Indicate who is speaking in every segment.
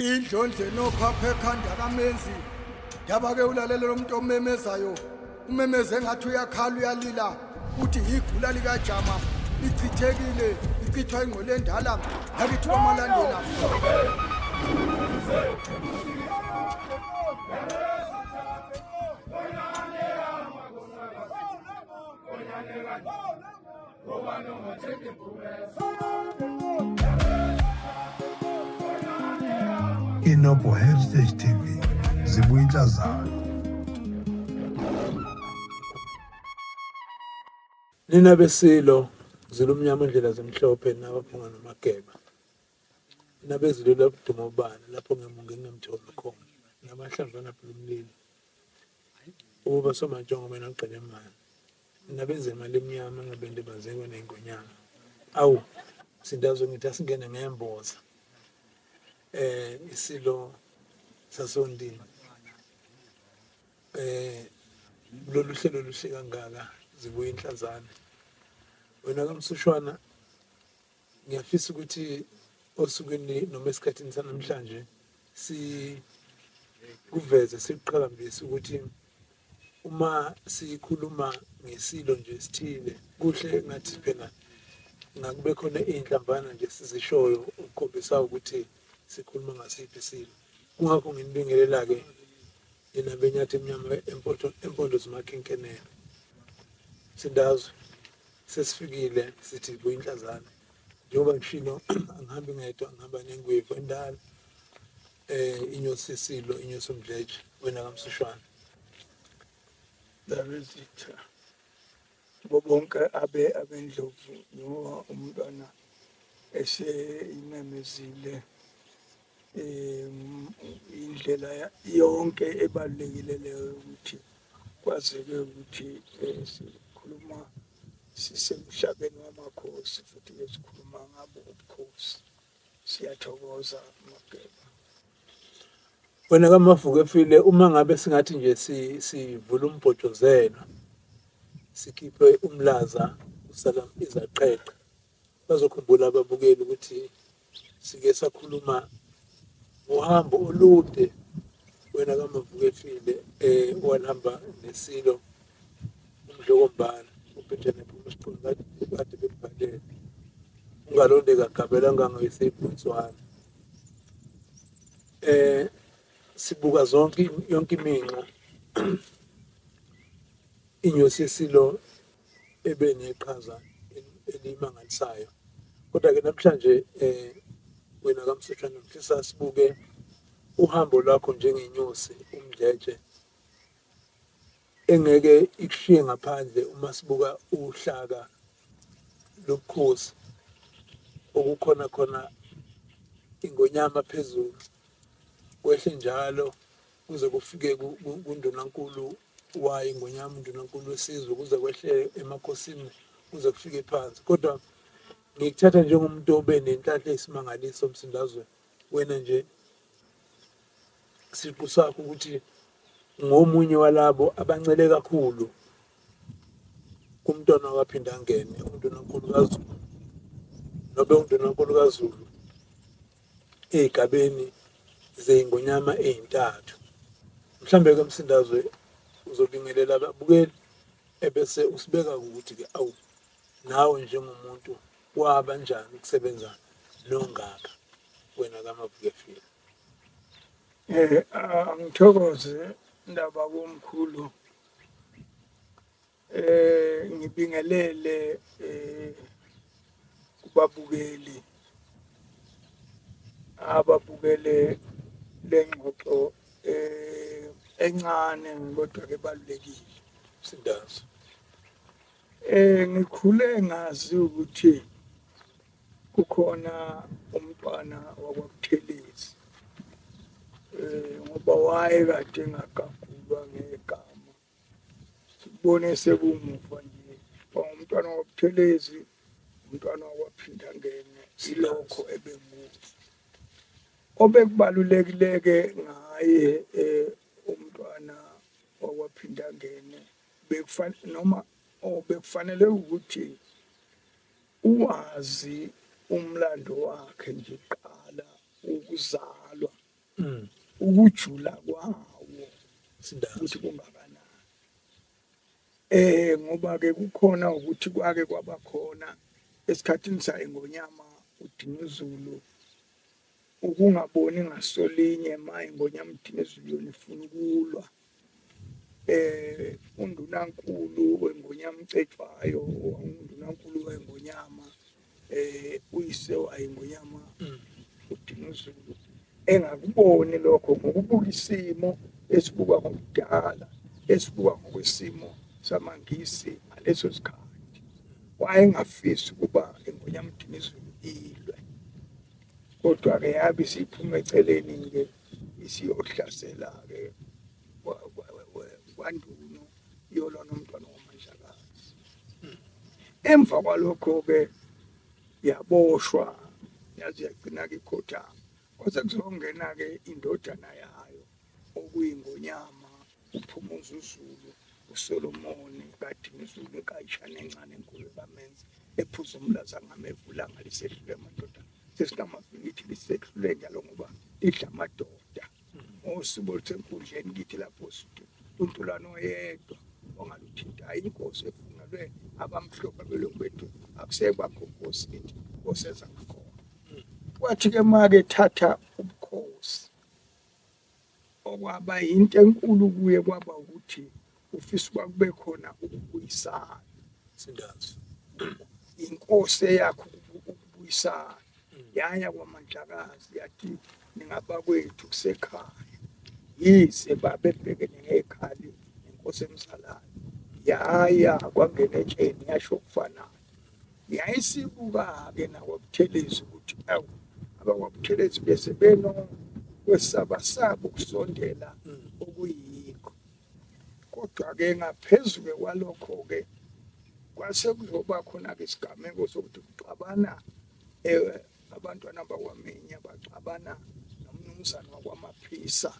Speaker 1: Indlondlo enophapha ekhanda kamenzi yaba-ke ulalela lo muntu omemezayo umemeze engathi uyakhala uyalila uthi yigula likajama lichithekile lichithwa ingqwele endala yakithi kwamalandela.
Speaker 2: Inobo Heritage TV zibuya inhlazana.
Speaker 3: Nina besilo zilumnyama indlela zimhlophe nabaphunga nomageba. Nabezilo labudumo bani lapho ngemunge ngingamtholi khona. Namahlamvana phela umlilo. Ukuba somajongo mina ngigcine imali. Nabenza imali emnyama ngabende bazekwe nengonyama. Awu sindazwe ngithi asingene ngemboza. Isilo sasondini. Lolu hlelo luhle kangaka zibuya inhlazane. Wena kaMsushwana ngiyafisa ukuthi osukwini noma esikhathini sanamhlanje sikuveze sikuqhakambise ukuthi uma sikhuluma ngesilo nje esithile kuhle ngathi phela ngakube khona iy'nhlamvana nje sizishoyo ukukhombisa ukuthi sikhuluma ngasiphi isilo. Kungakho nginibingelela-ke nina benyathi emnyama empondo zimakhinkenelo. Sindazwe sesifikile sithi kuyinhlazane njengoba ngishilo angihambi ngedwa ngihamba nengwevu endala inyosi yesilo inyosi umdletshe wena kaMsushwana.
Speaker 4: Ndabezitha bo bonke abe abendlovu njengoba umntwana eseyimemezile indlela yonke ebalulekile leyo ukuthi kwazeke ukuthi sikhuluma sisemhlabeni wamakhosi futhi-ke sikhuluma ngabo ubukhosi. Siyathokoza Mageba.
Speaker 3: Wena kaMavuka efile uma ngabe singathi nje sivula umbhojozelo sikhiphe umlaza usala izaqheqhe bazokhumbula ababukeli ukuthi sike sakhuluma ngohambo olude wena kaMavuka efile owalihamba nesilo uMdlokombane uBhejane phuma esiqini kade bekuvalele ungalonde kagabela ngangoyisebhunswana. Sibuka zonke yonke iminxa inyosi yesilo ebe neqhaza elimangalisayo. Kodwa-ke namhlanje wena kaMsutshana ngifisa sibuke uhambo lwakho njengenyosi uMdletshe engeke ikushiye ngaphandle uma sibuka uhlaka lobukhosi okukhona khona ingonyama phezulu kwehle njalo kuze kufike kundunankulu wayo ingonyama undunankulu wesizwe kuze kwehle emakhosini kuze kufike phansi. Kodwa ngikuthatha njengomuntu obe nenhlanhla eyisimangaliso Msindazwe, wena nje siqu sakho ukuthi ngomunye walabo abancele kakhulu kumntwana wakwaPhindangene undunankulu kaZulu nobe undunankulu kaZulu ey'gabeni zey'ngonyama ey'ntathu. Mhlawumbe-ke Msindazwe uzobingelela ababukeli ebese usibeka ukuthi-ke awu nawe njengomuntu wabanjani ukusebenza nongaka wena kaMavukefile.
Speaker 4: Angithokoze ndaba komkhulu. Ngibingelele kubabukeli ababukele lengxoxo encane kodwa ke ebalulekile.
Speaker 3: Msindazo.
Speaker 4: Ngikhule ngazi ukuthi kukhona umntwana wakwaButhelezi ngoba wayekade engagagulwa ngegama. Sikubone sekumuva nje kwangumntwana wakwaButhelezi, umntwana wakwaPhindangene, yilokho ebengukuthi. Obekubalulekile-ke ngaye umntwana wakwaPhindangene bekufanele noma bekufanele ukuthi uwazi umlando wakhe nje kuqala ukuzalwa. Ukujula kwawo
Speaker 3: Sindazi.
Speaker 4: Ukuthi kungakanani. Ngoba ke kukhona ukuthi kwake kwaba khona esikhathini sayo Ngonyama uDinuzulu ukungaboni ngasolinye ma iNgonyama uDinuzulu yona ifuna ukulwa. Undunankulu weNgonyama uCetshwayo, undunankulu weNgonyama uyise wayo iNgonyama uDinuzulu engakuboni lokho ngokubuka isimo esibuka ngokudala, esibuka ngokwesimo samaNgisi ngaleso sikhathi. Wayengafisi ukuba iNgonyama uDinuzulu ilwe, kodwa-ke yabe isiphuma eceleni-ke isiyohlasela-ke kwaNduno iyolwa nomntwana waMandlakazi. Emva kwalokho-ke yaboshwa yaze yagcina-ke ikhothama. Kwase kuzongena-ke indodana yayo okuyiNgonyama uPhumuza uZulu uSolomoni kaDinuzulu inkayishana encane enkulu kaMenzi ephuza umlaza ngamevula ngalisehlule amadoda sesinamavilithi lisehlule njalo ngoba lidla amadoda ngosuku olusenkundleni kithi lapho untulana oyedwa ongaluthinta inkosi efungelwe abamhlophe abelungu bethu akusekwakho nkosi kithi nkosi eza ngakhona. Kwathi-ke make thatha ubukhosi okwaba yinto enkulu kuye kwaba ukuthi ufisa ukuba kube khona ukubuyisana.
Speaker 3: Sindazi.
Speaker 4: Inkosi eyakho ukubuyisana yaya kwaMandlakazi yathi ningabakwethu kusekhaya, yize babebhekene ngekhali nenkosi emzalayo. Yaya kwangena etsheni yasho okufanayo. Yayisibuka-ke nakwaButhelezi ukuthi awu abakwaButhelezi bese benokwesabasaba ukusondela okuyikho. Kodwa-ke ngaphezu-ke kwalokho-ke kwase kuzoba khona-ke isigameko sokuthi kuxabana abantwana bakwaMinya baxabana nomnumzane wakwaMaphisa.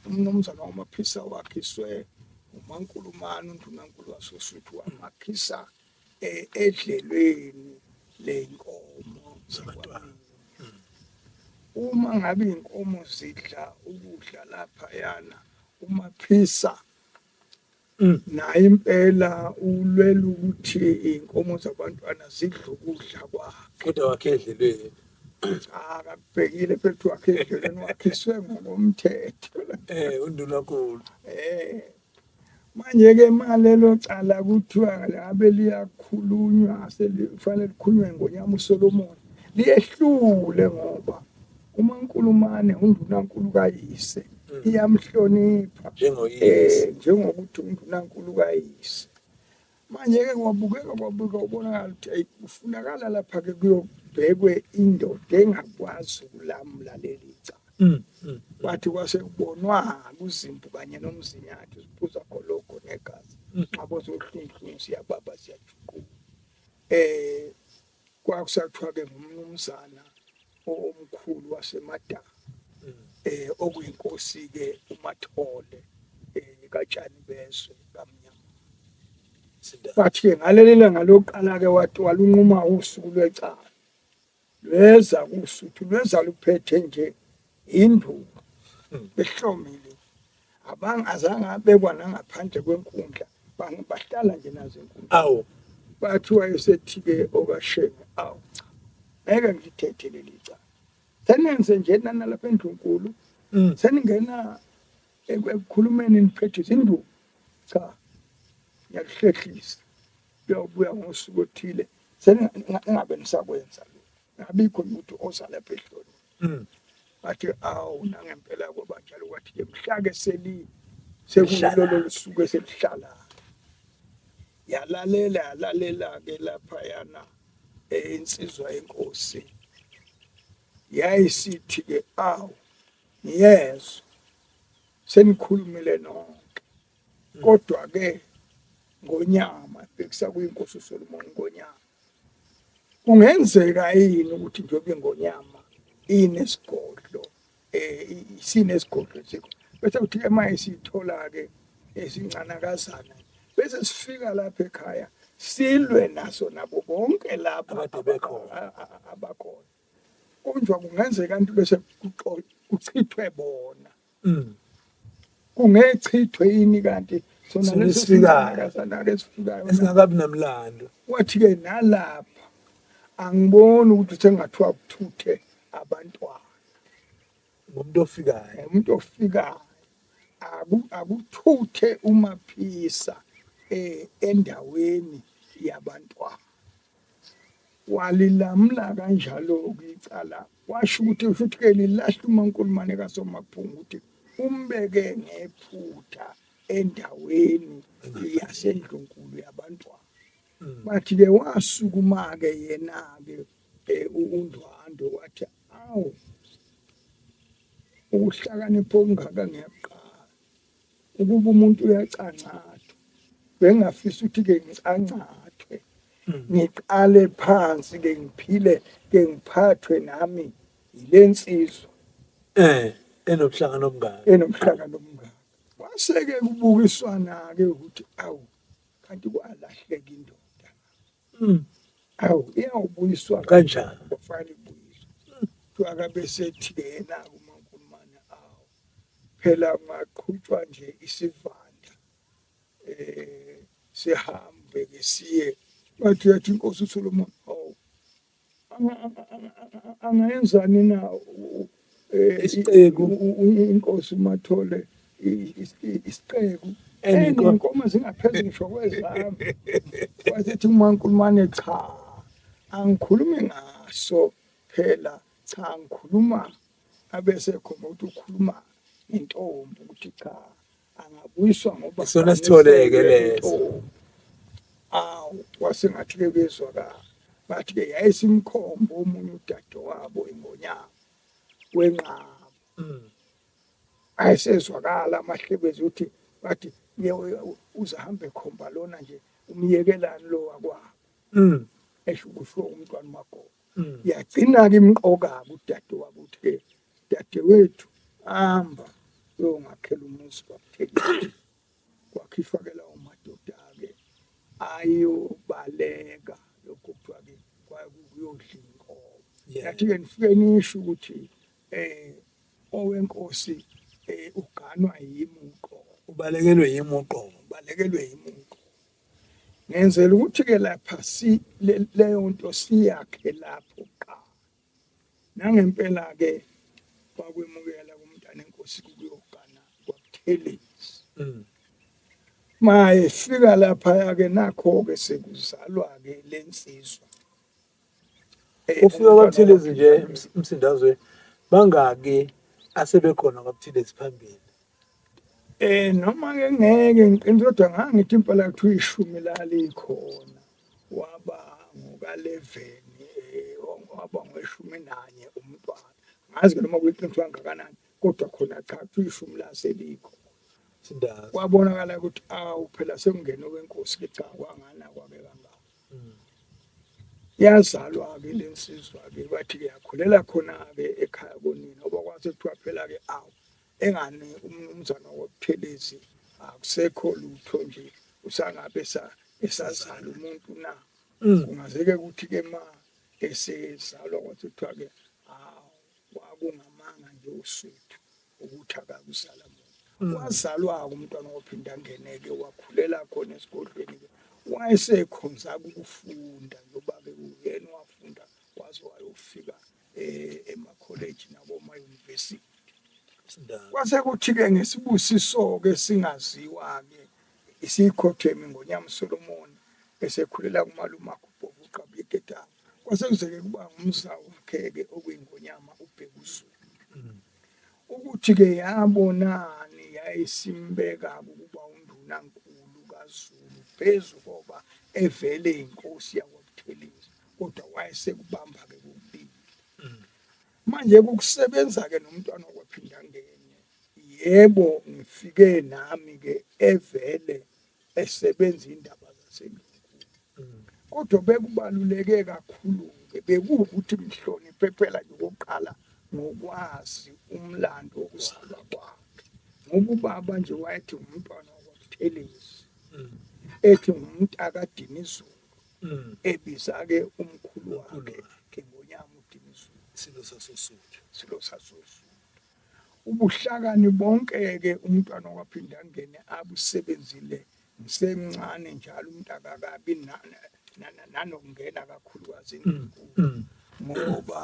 Speaker 4: Umnumzane wakwaMaphisa wakhiswe uMankulumane undunankulu wasoSuthu wamakhisa edlelweni ley'nkomo
Speaker 3: Zabantwana.
Speaker 4: Uma ngabe iy'nkomo zidla ukudla laphayana uMaphisa naye impela ulwela ukuthi iy'nkomo zabantwana zidle ukudla kwakhe.
Speaker 3: Kodwa wakhe edlelweni.
Speaker 4: Cha, akakubhekile phela ukuthi wakhe edlelweni, wakhiswe ngokomthetho.
Speaker 3: Undunankulu.
Speaker 4: Manje-ke malelo cala kuthiwa ngabe liyakhulunywa selifanele likhulunywe Ngonyama uSolomon, liyehlule ngoba uMankulumane undunankulu kayise iyamhlonipha
Speaker 3: Njengoyise.
Speaker 4: Njengokuthi undunankulu kayise. Manje-ke kwabukeka kwabuka ubonakala ukuthi ayi kufunakala lapha-ke kuyobhekwe indoda engakwazi ukulamula leli cala. Kwathi kwase kubonwa kuZimpu kanye noMzinyathi siphuza gologo negazi nxabo zohlunhlungu siyababa siyajuquka. Kwakusathiwa-ke ngumnumzana omkhulu waseMadama okuyinkosi-ke uMathole kaTshani bezwe kaMnyama. Kwathi-ke ngaleli langa lokuqala-ke wathi walunquma usuku lwecala lweza kuSuthu lweza luphethe nje induku behlomile azange abekwa nangaphandle kwenkundla bahlala nje nazo enkundla.
Speaker 3: Awu.
Speaker 4: Bathi wayesethi-ke okaShenge awu cha ngeke ngilithethe leli cala senenze nje nana lapha endlunkulu seningena ekukhulumeni niphethe izinduku cha ngiyakuhlehlisa uyobuya ngosuku othile sengingabe nisakwenza lokho ngabikho umuntu oza lapha ehloni. Bathi awu nangempela kwaba njalo kwathi ke mhla ke seli sekulolo lusuku eselihlala yalalela yalalela ke lapha yana insizwa yenkosi yayisithi ke awu ngiyezwa senikhulumile nonke kodwa ke Ngonyama bhekisa kuyinkosi uSolomon Ngonyama kungenzeka yini ukuthi njengoba iNgonyama inesigodlo sinesigodlo sikho bese kuthi ke manje sithola ke esincanakazana bese sifika lapha ekhaya silwe naso nabo bonke laba
Speaker 3: Abade bekhona.
Speaker 4: Abakhona. Konjwa kungenzeka kanti bese kuchithwe bona. Kungechithwe yini kanti sona
Speaker 3: Sona
Speaker 4: leso
Speaker 3: esifikayo.
Speaker 4: sincane esifikayo na?
Speaker 3: Esingakabi namlando.
Speaker 4: Wathi-ke nalapha angiboni ukuthi sengathiwa kuthuthe abantwana.
Speaker 3: Ngomuntu ofikayo.
Speaker 4: Umuntu ofikayo akuthuthe uMaphisa endaweni yabantwana. Walilamula kanjalo icala, washo ukuthi futhi ke lilahla uMankulumane kaSomaphunga ukuthi umbeke ngephutha endaweni yaseNdlunkulu yabantwana. Bathi-ke wasukuma-ke yena-ke uNdwandwe wathi awu ukuhlakanipha okungaka ngiyakuqala, ukuba umuntu uyacancathwa, bengingafisa ukuthi-ke ngicancathwe, ngiqale phansi-ke ngiphile ke ngiphathwe nami yile nsizwa
Speaker 3: Enobuhlakani obungaka.
Speaker 4: Enobuhlakani obungaka. Kwase-ke kubukiswana-ke ukuthi awu kanti kwalahleka indoda. Awu iyawubuyiswa
Speaker 3: Kanjani?
Speaker 4: Kufanele ibuyiswe. Kuthiwa akabe sethi-ke yena-ke uMankulumane, awu phela kungaqhutshwa nje isivanda sihambe ke siye. Bathi yathi inkosi uSolomon, hawu angayenzani na
Speaker 3: Isiceku.
Speaker 4: Inkosi uMathole isiceku enenkomo zingaphezu ngisho kwezami. Wasethi uMankulumane cha, angikhulumi ngaso phela, cha ngikhuluma abese khomba ukuthi ukhuluma ngentombi ukuthi cha angabuyiswa ngoba
Speaker 3: Isona sitholeke leso.
Speaker 4: intombi. Awu wasengathi ke kuyezwakala. Bathi ke yayisimkhomba omunye udade wabo ingonyama wenqaba. Ayesezwakala amahlebezi ukuthi bathi uzahambe khomba lona nje umyekelani lo wakwabo. Esho kusho umntwana uMagogo. Yagcina ke imqoka udade wabo ukuthi ke dadewethu hamba uyongakhela umuzi kwaButhelezi. Kwakhishwa ke lawo madoda ke ayobaleka lokho kuthiwa ke kwakuyodla inkomo. Yathi ke nifike nisho ukuthi owenkosi uganwa yimi uqobo.
Speaker 3: Ubalekelwe yimi uqobo.
Speaker 4: Ubalekelwe yimi uqobo. Ngenzela ukuthi ke lapha si leyo nto siyakhe lapho kuqala. Nangempela ke kwakwemukela kumntana enkosi kuyogana kwaButhelezi. Mayefika lapha ke nakho ke sekuzalwa ke lensizwa.
Speaker 3: Ufika kwaButhelezi nje Msindazwe, bangaki asebekhona kwaButhelezi phambili?
Speaker 4: Noma ke ngeke ngiqinise kodwa ngangithi impela kuthiwa ishumi lalikhona. Waba ngoka-11 waba ngoweshumi nanye umntwana. Ngazi ke noma kuyiqiniso kangakanani kodwa khona cha kuthiwa ishumi laselikhona.
Speaker 3: Msindazwe.
Speaker 4: Kwabonakala ukuthi awu phela sekungena okwenkosi ke cha kwangana kwake kangaka. Yazalwa ke lensizwa ke bathi ke yakhulela khona ke ekhaya konina ngoba kwase kuthiwa phela ke awu engani umnumzana waButhelezi akusekho lutho nje usangabe esazala umuntu na. Kungazeke ukuthi ke ma esezalwa kwathi kuthiwa ke awu kwakungamanga nje uSuthu ukuthi akakuzala muntu. Wazalwa umntwana waphinda angeneke wakhulela khona esigodlweni ke wayesekhonza ukufunda njengoba ke uyena wafunda waze wayofika emakholeji nakoma-university. Kwase kuthi ke ngesibusiso ke singaziwa ke isikhotheme ngonyama Solomon esekhulela kumalume wakhe uBhovu uQabuleketana. Kwase kuze ke kuba ngumza wakhe ke okuyingonyama uBhekuzulu. Ukuthi ke yabonani yayisimbeka ukuba undunankulu kaZulu phezu koba evele inkosi yakwaButhelezi kodwa wayesekubamba ke kokubili. Manje kukusebenza ke nomntwana wakwaPhindangene, yebo ngifike nami ke evele esebenza indaba zaseNdlunkulu. Kodwa bekubaluleke kakhulu ke bekuwukuthi mhloniphe phela nje okokuqala ngokwazi umlando wokuzalwa kwakhe. Ngoba ubaba nje wayethi umntwana wakwaButhelezi, ethi ngumntakaDinizulu, ebiza ke umkhulu wakhe ngonyama uDinizulu.
Speaker 3: Silo sasoSuthu.
Speaker 4: Silo sasoSuthu. Ubuhlakani bonke-ke umntwana wakwaPhindangene abusebenzile ngisemncane njalo umuntu akakabi nanokungena kakhulukazi endlunkulu ngoba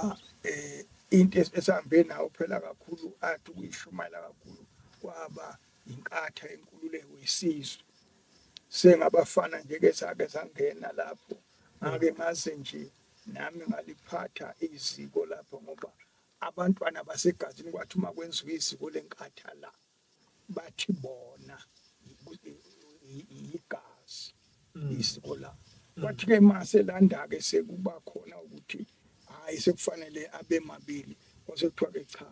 Speaker 4: into esihambe nayo phela kakhulu athi ukuyishumayela kakhulu kwaba inkatha yenkululeko yesizwe. Sengabafana nje-ke sake sangena lapho ngake ngaze nje nami ngaliphatha iziko lapho ngoba abantwana basegazini kwathi uma kwenziwa iziko lenkatha la bathi bona igazi isiko la. Kwathi-ke mase landa-ke sekuba khona ukuthi hhayi sekufanele abe mabili, kwase kuthiwa-ke cha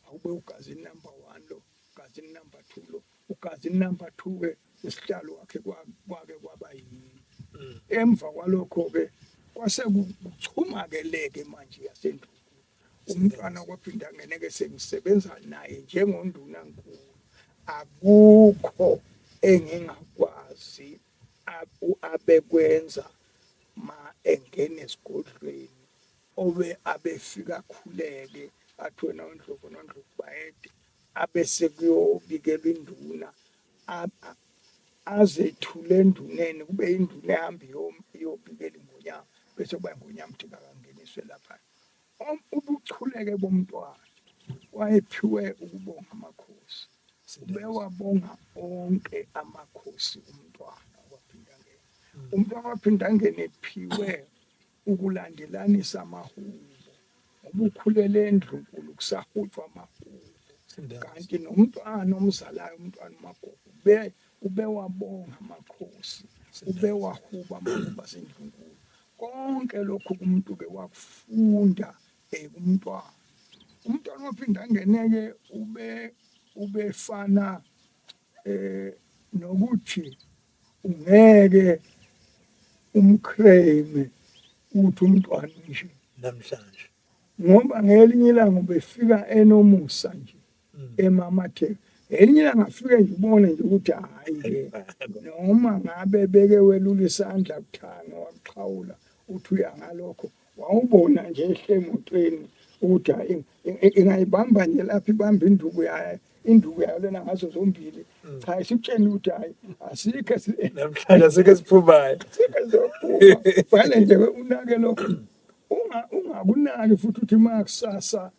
Speaker 4: awube ugazini number 1 lo, ugazini number 2 lo, ugazini number 2-ke usihlalo wakhe kwake kwaba yini. Emva kwalokho-ke kwase kuchuma-ke leke manje yasendlunkulu. Umntwana kwaPhindangene-ke sengisebenza naye njengondunankulu, akukho engingakwazi abekwenza ma engena esigodlweni obe abefika akhuleke athi wena uNdlovu noNdlovu bayede, abese kuyobikelwa induna azethule enduneni, kube induna ehamba iyobikela ingonyama, bese kuba ingonyama ukuthi kakangeniswe lapha. Ubuchuleke bomntwana wayephiwe ukubonga amakhosi, ubewabonga onke amakhosi umntwana waPhindangene. Umntwana waPhindangene ephiwe ukulandelanisa amahubo, ngoba ukhulele endlunkulu kusahutshwa amahubo. Kanti nomntwana omzalayo umntwana uMagogo ubewabonga amakhosi, ubewahuba amahubo asendlunkulu. Konke lokhu kumuntu-ke wakufunda kumntwana. Umntwana waPhindangene-ke ubefana nokuthi ungeke umclaime uthi umntwana nje
Speaker 3: namhlanje,
Speaker 4: ngoba ngelinye ilanga ubefika enomusa nje emamatheka. Ngelinye ilanga afike nje ubone nje ukuthi hhayi-ke noma ngabe beke welula isandla kuthanga wakuxhawula uthi uya ngalokho, wawubona nje ehle emotweni ukuthi hhayi ingayibamba nje lapho ibamba induku yayo, induku yayo lena ngazo zombili. Cha isikutshela ukuthi hhayi asikho
Speaker 3: namhlanje asikho esiphumayo,
Speaker 4: asikho esizophuma. Fanele nje unake lokho, ungakunaki futhi uthi uma kusasa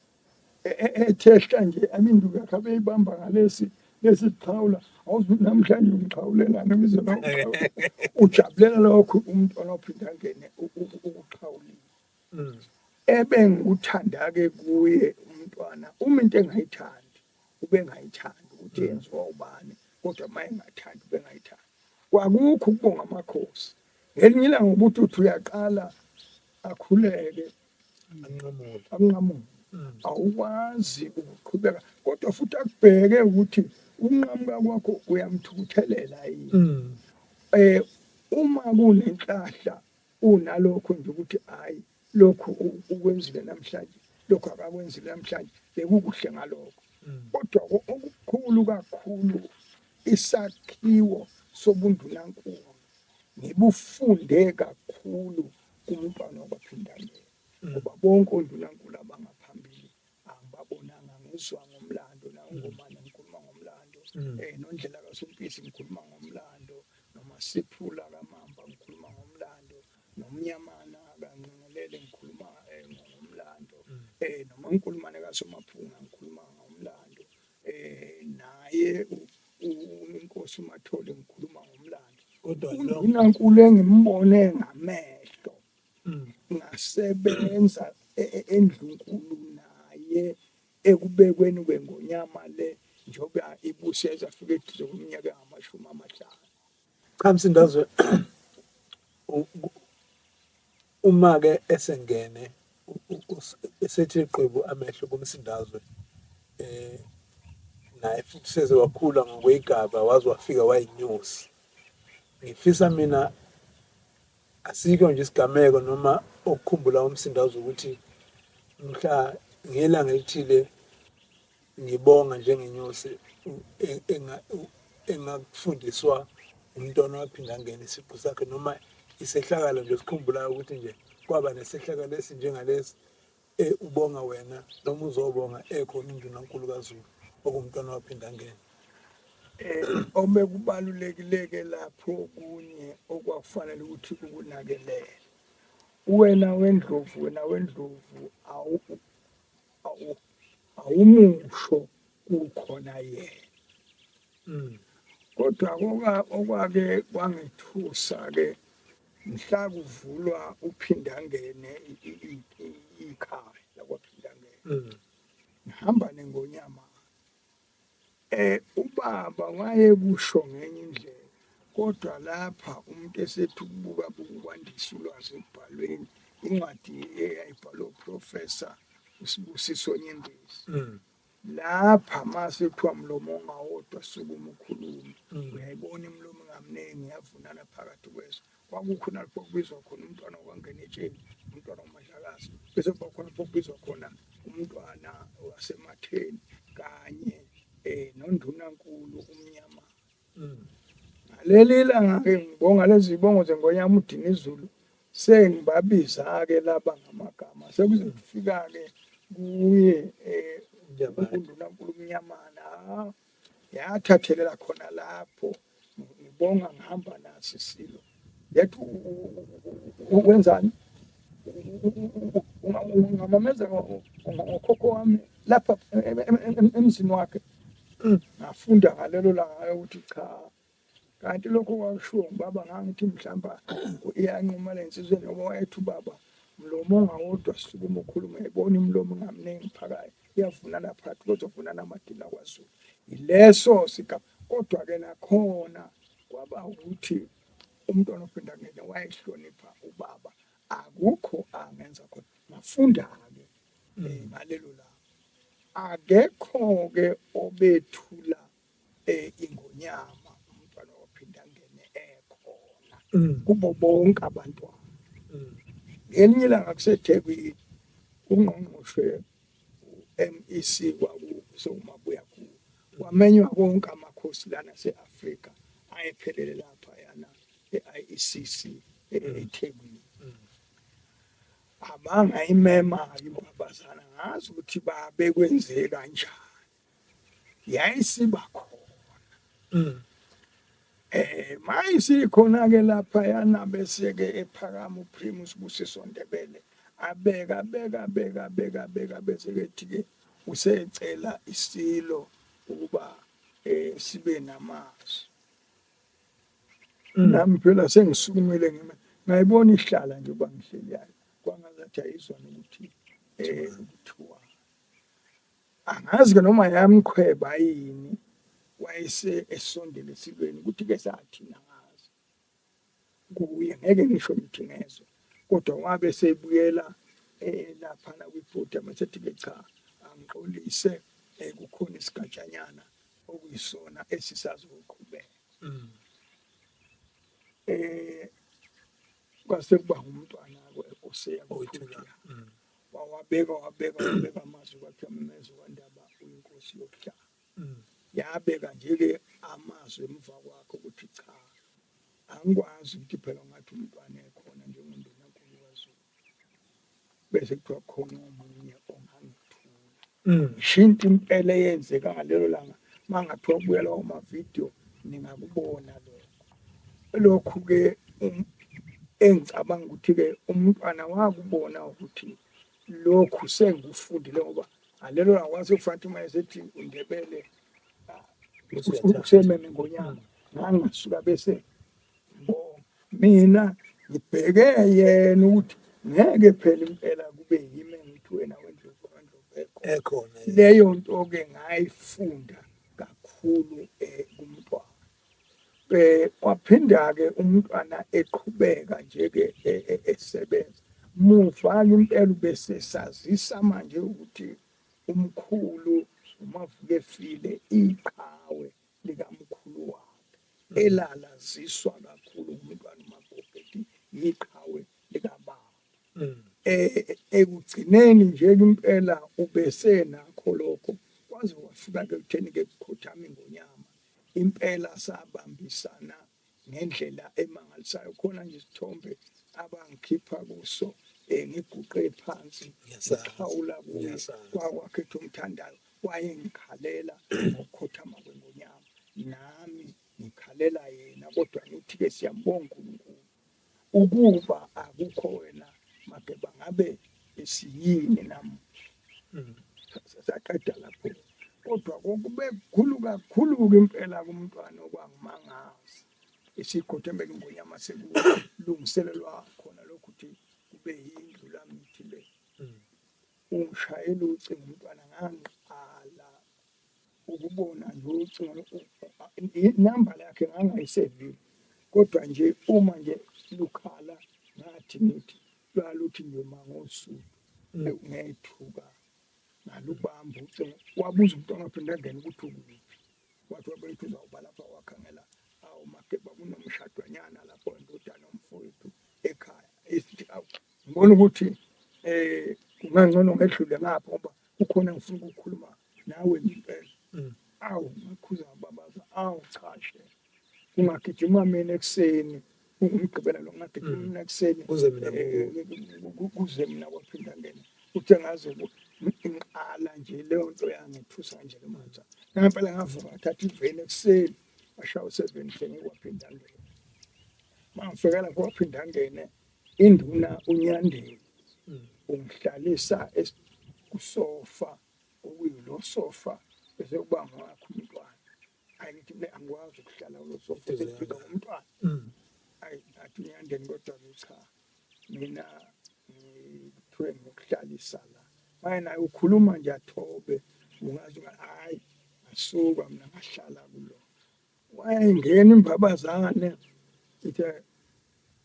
Speaker 4: ethehla nje induku yakhe abeyibamba ngalesi lesi siqhawula, awuzuthi namhlanje umxhawulelana ubizela ujabulela lokho umntwana oPhindangene ukuxhawulile. Ebengikuthanda-ke kuye umntwana, uma into engayithandi ubengayithandi ukuthi yenziwa ubani, kodwa uma engathandi ubengayithandi. Kwakukho ukubonga amakhosi. Ngelinye ilanga ubuthi uthi uyaqala akhuleke
Speaker 3: anqamule,
Speaker 4: anqamule. Awukwazi ukuqhubeka, kodwa futhi akubheke ukuthi ukunqamuka kwakho uyamthukuthelela yini. Uma kunenhlahla unalokho nje ukuthi hayi lokhu ukwenzile namhlanje, lokhu akakwenzile namhlanje, bekukuhle ngalokho. Kodwa okukhulu kakhulu isakhiwo sobundunankulu ngibufunde kakhulu kumntwana wakwaPhindangene, ngoba bonke ondunankulu abangaphambili angibabonanga, ngizwa ngomlando nangomane ngikhuluma ngomlando, noNdlela kaSompisi ngikhuluma ngomlando, noMasiphula kaMamba ngikhuluma ngomlando, noMnyamana kaNgqengelele ngikhuluma ngomlando, noMankulumane kaSomaphunga ngikhuluma ngomlando, naye inkosi uMathole ngikhuluma ngomlando.
Speaker 3: Kodwa
Speaker 4: undunankulu engimbone ngamehlo ngasebenza endlunkulu naye ekubekweni kwengonyama le njengoba ibuse afike eduze kweminyaka engama-50.
Speaker 3: Cha Msindazwe, uma-ke esengene esethi qwebu amehlo kuMsindazwe, naye futhi seze wakhula ngokwegaba waze wafika wayinyosi. Ngifisa mina asikho nje isigameko noma okukhumbula uMsindazwe ukuthi mhla ngelanga elithile ngibonga njengenyosi engakufundiswa umntwana waPhindangene isiqu sakhe, noma isehlakalo nje sikhumbulayo ukuthi nje kwaba nesehlakalo esinjengalesi Ubonga wena noma uzobonga ekhona uNdunankulu kaZulu okuwumntwana waPhindangene.
Speaker 4: Obekubalulekile-ke lapho kunye okwakufanele ukuthi ukunakelele. Wena wendlovu, wena wendlovu awumusho kukhona yena. Kodwa okwake kwangethusa-ke mhla kuvulwa uPhindangene ikhaya lakwaPhindangene. Ngihamba neNgonyama. Ubaba wayekusho ngenye indlela kodwa lapha umuntu esethi ukubuka buka ukwandisa ulwazi ekubhalweni incwadi eyayibhalwe uProfessor uSibusiso Nyembezi. Lapha mase kuthiwa mlomo ongawodwa sukuma ukhulume. Uyayibona imilomo ingamningi iyavunana phakathi kwezwe. Kwakukhona lapho kubizwa khona umntwana okwangena etsheni, umntwana uMadlakazi. Bese kuba khona lapho kubizwa khona umntwana waseMatheni kanye noNdunankulu uMnyama. Ngaleli langa-ke ngibonga lezi zibongo zeNgonyama uDinizulu sengibabiza-ke laba ngamagama sekuze kufika-ke kuye uNdunankulu uMnyamana. Yathathelela khona lapho ngibonga ngihamba naso isilo yathi wenzani ungamameza ngokhokho wami lapha emzini wakhe. Ngafunda ngalelo langa ukuthi cha, kanti lokho kwakushiwo ngubaba ngangithi mhlawumbe iyanquma le nsizwa ngoba wayethi ubaba mlomo ongawodwa sukuma ukhulume ebona imilomo ingamningi phakathi iyavunana phakathi kuzovunana amadina kwaZulu. Yileso sigaba. Kodwa-ke nakhona kwaba ukuthi umntwana oPhindangene wayehlonipha ubaba, akukho angenza khona. Ngafunda-ke ngalelo langa. Akekho-ke obethula iNgonyama umntwana oPhindangene ekhona kubo bonke abantwana. Ngelinye ilanga kuseThekwini ungqongqoshe u-MEC kwakusewuMabuyakhulu kwamenywa konke amakhosi lana ase-Afrika ayephelele lapha yana e-IECC eThekwini. Abangayimema-ke imbabazana ngazi ukuthi babekwenze kanjani. Yayisiba khona. Mayisikhona ke lapha yana bese ke ephakama uPrimus Sibusiso Ndebele abeka beka beka beka beka bese ke ethi ke usecela isilo ukuba sibe namazwi. Nami phela sengisukumile ngime ngayibona ihlala nje uba ngihleli yayo kwangazathi ayizwana ukuthi kuthiwa angazi ke noma yamqhweba yini wayese esondele esilweni ukuthi ke sathina ngazi kuye ngeke ngisho ngithi ngezwe kodwa wabe sebuyela laphana kwibhoda masethi ke cha angixolise kukhona isigatshanyana okuyisona esisazoqhubeka. Kwase kuba ngumntwana oseya kuthula wawabeka wabeka wabeka amazwi kwakhe amemeza kwandaba uyinkosi yokuhlala. Yabeka nje-ke amazwi emva kwakho ukuthi cha angikwazi ukuthi phela ungathi umntwana ekhona njengondunankulu kaZulu bese kuthiwa khona omunye ongangithula. Ngisho into impela eyenzeka ngalelo langa mangathiwa kubuya lawo mavidiyo ningakubona lokho. Lokhu-ke engicabanga ukuthi-ke umntwana wakubona ukuthi lokhu sengikufundile ngoba ngalelo langa kwase kufanele uma esethi uNdebele usememe ngonyama ngangasuka bese mina ngibheke yena ukuthi ngeke phela impela kube yimi engithi wena wendlovu wendlovu
Speaker 3: ekhona.
Speaker 4: Leyo nto-ke ngayifunda kakhulu kumntwana. Waphinda-ke umntwana eqhubeka nje-ke esebenza. Muva-ke impela ubesesazisa manje ukuthi umkhulu uMavukefile iqhawe likamkhulu wakhe elalaziswa kakhulu ngumntwana uMagobheti yiqhawe likababa. Ekugcineni nje impela ubesenakho lokho kwaze kwafika-ke ekutheni-ke kukhothama iNgonyama. Impela sabambisana ngendlela emangalisayo. Khona nje isithombe abangikhipha kuso Ngiguqe phansi ngixhawula kuye kwakwakhetha umthandayo wayengikhalela ngokukhothama kwengonyama nami ngikhalela yena kodwa ngithi-ke siyambonga uNkulunkulu ukuba akukho wena Mageba ngabe siyini namuhla. Saqeda lapho kodwa kokube kukhulu kakhulu-ke impela kumntwana okwangimangaza isigodi ingonyama sekulungiselelwa khona lokhu ukuthi kube yindlu lamithi le. Ungishayela ucingo umntwana ngangiqala ukubona nje ucingo inamba yakhe ngangayisevile kodwa nje uma nje lukhala ngathi ngithi lwaluthi nje mangosuthu ngethuka ngalubamba ucingo wabuza umntwana waphinda angena ukuthi ukuphi wathi wabethi uzawuba lapha wakhangela awu Mageba kunomshadwanyana lapho indodana yomfowethu ekhaya esithi awu ngibona ukuthi kungangcono ngedlule ngapha ngoba kukhona ngifuna ukukhuluma nawe ngempela. Awu ngakhuza ngababaza awu cha she kungagijima mina ekuseni ungumgqibela lo ngagijima mina ekuseni
Speaker 3: kuze mina
Speaker 4: kuze mina kwaphinda ngena uthe ngaze ngiqala nje leyo nto yangethusa nje le manje ngempela ngavuka ngathatha iveni ekuseni washaya u-7 sengikwaphinda ngene mangifika lapho waphinda ngene induna uNyandeni ungihlalisa kusofa okuyilo sofa bese kuba ngowakhe umntwana. Hayi ngithi mina angikwazi ukuhlala kulo sofa sengifika ngomntwana. Hayi ngathi uNyandeni kodwa-ke cha mina ngithiwe ngiyokuhlalisa la. Maye naye ukhuluma nje athobe ungazi hhayi ngasuka mina ngahlala kulo. Wayengena imbabazane ithe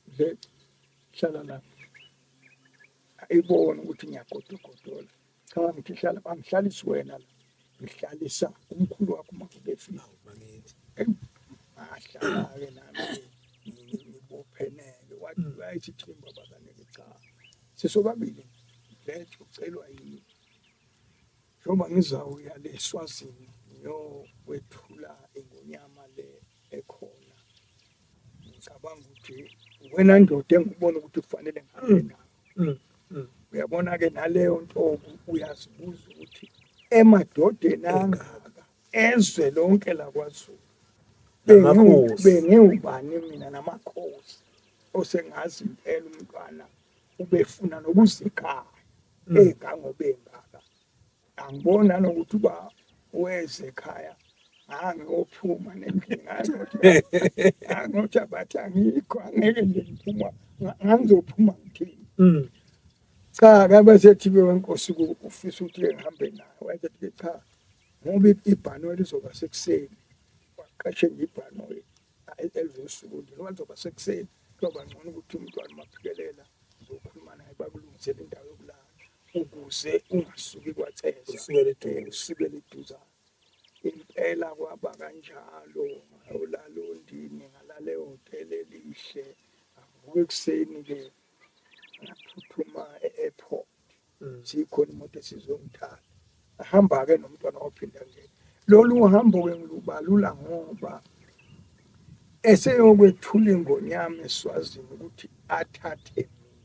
Speaker 4: nje hlala lapha ayibona ukuthi ngiyagodogodola cha ngithi hlala angihlalisi wena la ngihlalisa umkhulu wakho uma ubefika ngahlala-ke nami ngibopheneke wathi wayethi cha imbabazane-ke cha sisobabili lethu ucelwa yini njengoba ngizawuya le Swazini ngiyokwethula ingonyama le ekhona ngicabanga ukuthi wena ndoda engikubona ukuthi kufanele ngihambe nayo. Uyabona-ke naleyo nto uyazibuza ukuthi emadodeni angaka ezwe lonke lakwaZulu bengiwubani mina namakhosi osengazi impela umntwana ubefuna nokuza ekhaya engangoba engaka angiboni nanokuthi uba weze ekhaya ngangiyophuma nendlini ngangothi abathi angikho angeke nje ngiphuma ngangizophuma ngithini. Cha kabe sethi-ke wenkosi ufisa ukuthi-ke ngihambe naye wayesethi-ke cha ngoba ibhanoyi lizoba sekuseni waqashe nje ibhanoyi elizosuku nje ngoba lizoba sekuseni kuyoba ngcono ukuthi umntwana umaphikelela uzokhuluma naye bakulungisele indawo yokulala ukuze ungasuki kwaCeza
Speaker 3: usukele eduze
Speaker 4: usukele eduzane. Impela kwaba kanjalo ngayolala oNdini ngalala ehhotela elihle ngavuka ekuseni-ke ngaphuthuma e-airport sikhona imoto esizongithatha ahamba-ke nomntwana waphinda ngena lolu hambo-ke ngilubalula ngoba eseyokwethula ingonyama eSwazini ukuthi athathe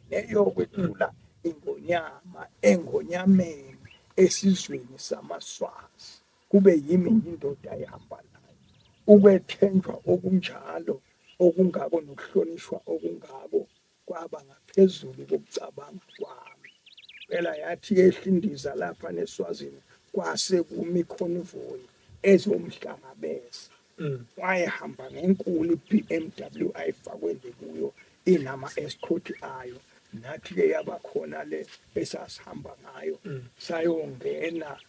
Speaker 4: mina eyokwethula ingonyama engonyameni esizweni samaSwazi kube yimi indoda ehamba nayo ukwethenjwa okunjalo okungako nokuhlonishwa okungako kwaba ngaphezulu kokucabanga kwami phela yathi yehla indiza lapha neSwazini kwase kumi ikhonvoyi ezomhlangabeza. Wayehamba ngenkulu i-BMW ayifakwe nje kuyo inama-escort ayo nathi-ke yaba khona le esasihamba ngayo sayongena